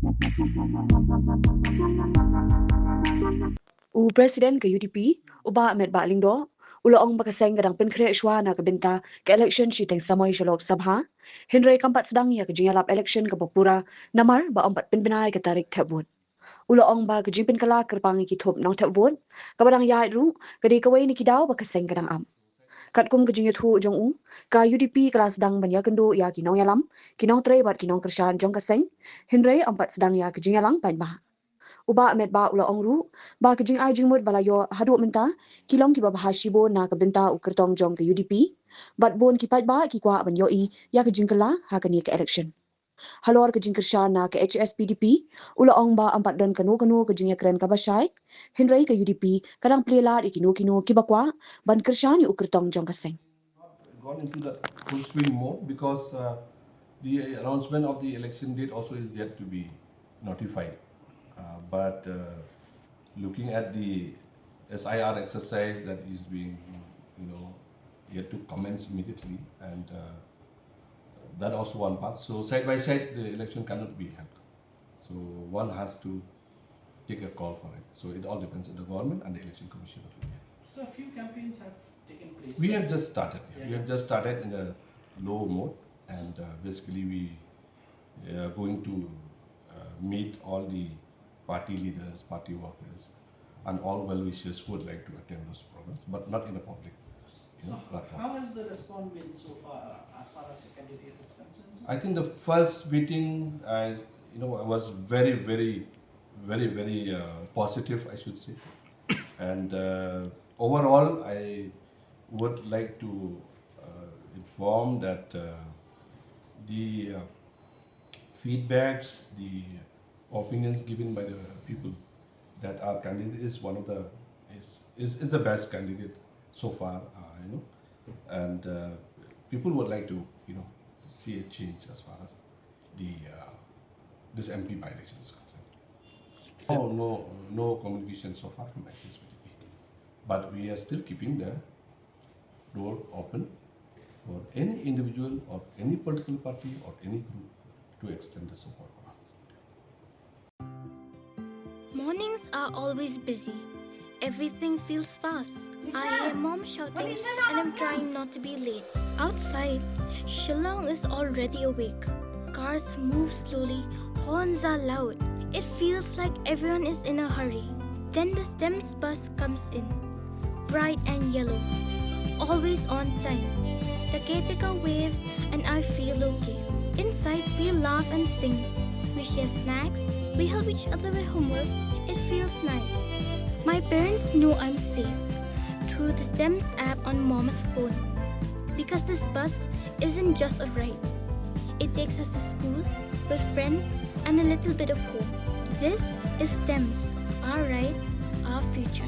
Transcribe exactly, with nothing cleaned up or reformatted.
U President ka U D P, u Bah Metbah Lyngdoh, u la ong ba ka seng ka dang pynkhreh shuwa na ka bynta ka election shiteng samoi sha Lok Sabha, hynrei kam pat sdang ïa ka jingïalap election kaba pura namar ba ym pat pynbna ïa ka tarik thep vote. U la ong ba ka jingpynkylla kyrpang ïa ki thup nongthep vote kaba dang ïaid ruh ka dei kawei na ki daw ba ka seng ka dang ap. Katkum ka jingïathuh jong u, ka U D P ka la sdang ban ïakynduh ïa ki nongïalam, ki nongtrei bad ki nongkyrshan jong ka seng, hynrei ym pat sdang ïa ka jingïalang paidbah. U Bah Metbah u la ong ruh ba ka jingai jingmut ba la ïoh haduh mynta ki long kiba bha shibun na ka bynta u kyrtong jong ka U D P, bad bun ki paidbah ki kwah ban ïohi ïa ka jingkylla ha kane ka election. Halor ka jingkyrshan na ka H S P D P, u la ong ba ym pat don kano kano ka jingïakren kaba shai, hynrei ka U D P ka dang plie lad ïa kino kino kiba kwah ban kyrshan ïa u kyrtong jong ka seng. Gone into the full swing mode because uh, the announcement of the election date also is yet to be notified. Uh, but uh, looking at the S I R exercise that is being, you know, yet to commence immediately, and uh, that also one part. So side by side, the election cannot be held. So one has to take a call for it. So it all depends on the government and the election commission of India. So a few campaigns have taken place. We have just started. Yeah, we have just started in a low mode, and uh, basically we are going to uh, meet all the party leaders, party workers, and all well-wishers who would like to attend those programs, but not in a public, you know, So platform. How has the response been so far uh, as far as your candidate is concerned? I think the first meeting, I, you know, was very, very, very, very uh, positive, I should say. And uh, overall, I would like to uh, inform that uh, the uh, feedbacks, the opinions given by the people that our candidate is one of the is is, is the best candidate so far, uh, you know, and uh, people would like to, you know, see a change as far as the uh, this M P by-election is concerned. No, no, no communication so far from H S P D P, but we are still keeping the door open for any individual or any political party or any group to extend the support for us. Mornings are always busy. Everything feels fast. I hear mom shouting and I'm trying not to be late. Outside, Shillong is already awake. Cars move slowly, horns are loud. It feels like everyone is in a hurry. Then the STEMS bus comes in, bright and yellow, always on time. The caretaker waves and I feel okay. Inside, we laugh and sing. We share snacks, we help each other with homework. It feels nice. My parents know I'm safe through the STEMS app on mom's phone because this bus isn't just a ride. It takes us to school, with friends, and a little bit of hope. This is STEMS, our ride, our future.